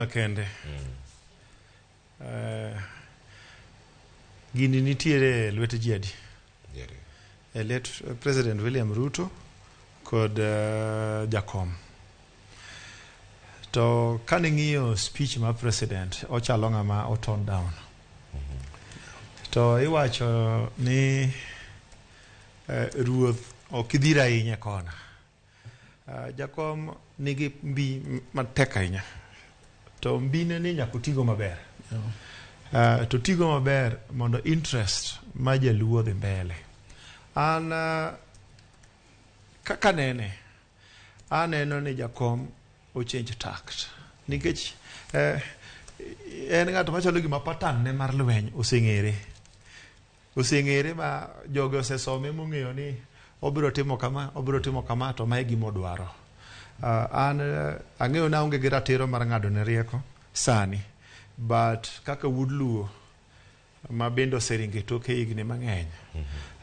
Makende. Gini nitiere e lwet ji adi? Ji ariyo. E lwet President William Ruto kod jakom. To kane ng'iyo speech mar president, ochalo ng'ama o tone down. To iwacho ni ruoth ok idhir ahinya e kona. Jakom nigi mbi matek ahinya. To mbine ni nyaka otigo maber. To tigo maber mondo interest ma jaluo dhi mbele. An kaka nene, aneno ni jakom o change tact. Nikech en ng'at machalo gima pattern ne mar lweny oseng'ere. Oseng'ere ma jogi osesome mong'eyo ni obiro timo kama, obiro timo kama, to mae gima odwaro. An ang'eyo ni aonge gi ratiro mar ng'ado ne rieko sani, but kaka wuod Luo ma bende oseringo e toke higni mang'eny,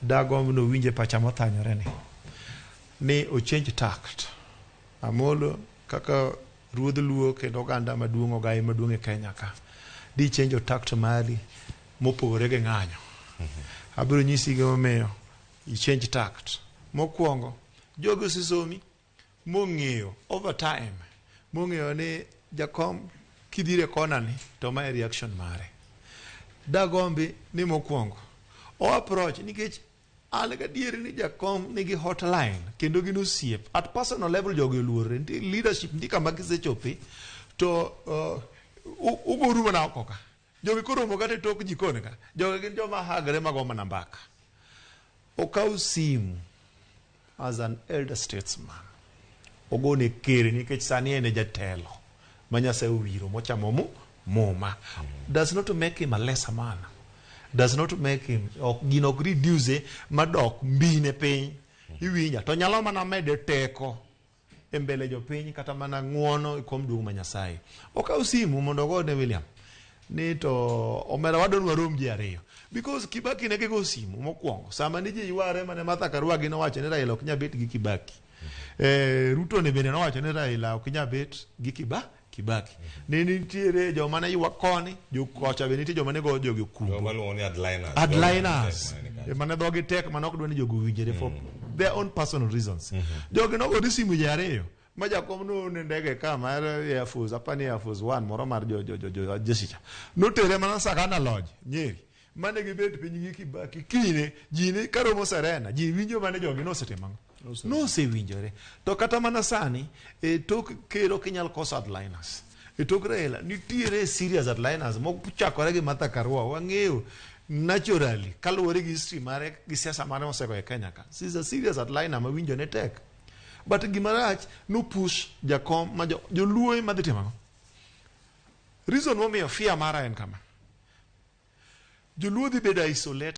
dagomb ni owinj e pacha mothanyore ni, ni o change tact. Amolo kaka ruodh Luo kendo oganda maduong' ogaye maduong' e Kenya ka, di change tact mari mopogore gi ng'anyo. Abiro nyisi gimomiyo i change tact. Mokwongo, jogi osesomi mong'eyo over time, mong'eyo ni jakom kidhire kona ni to mae reaction mare. Dagombi ni mokwongo o approach, nikech an gadieri ni jakom nigi hotline kendo gin osiep at personal level. Jogi oluorre. Nitie leadership, nitie kama kisechope to ugoru mana oko ka. Jogi koromo kata e tok jikon ka, jogi gin joma hagre mago mana mbaka. Okaw simu as an elder statesman, ogone ker, nikech sani en e jatelo ma Nyasaye owiro mochamo mu muma. Does not make him a lesser man, does not make him, ok gino ok reduce madok mbine piny, iwinja, to nyalo mana mede teko e mbele jopiny kata mana ng'uono e kom duong' ma Nyasaye. Okaw simu mondo ogone William ni to omera wadwa ni warom ji ariyo, because Kibaki ne gigo simu mokwongo sama ne ji yware mane Martha Karua gi nowacho ni Raila ok nyal bet gi Kibaki. Ruto ne bende nowacho ni Raila ok nyal bet gi Kibaki. Ne nitiere joma ne ywak koni, jokocha be nitie joma ne goyo jogi okumbo. Joma luongo ni hardliners. Hardliners. Joma ne tek. Mane dhogi tek, mane ok dwa ni jogo owinjore for their own personal reasons. Jogi nogore simu ji ariyo ma jakom noone ndege ka mar Air Force, apani Air Force One moro mar jo jeshi cha. Notere mana Sagana Lodge, Nyeri. Mane gibet piny gi Kibaki kine ji ne karomo Serena, ji winjo mane jogi nosetimo ang'o? Nosewinjore. To kata mana sani e tok ker ok inyal koso hardliners. E tok Raila nitiere serious hardliners mochakore gi Martha Karua. Wang'eyo naturally kaluwore gi history mare gi siasa mare mosego e Kenya ka. She's a serious hardliner ma winjo ne tek. But gima rach no push jakom ma joluo ema dhi timo ang'o? Reason momiyo fear mara en kama. Joluo dhi bedo isolated.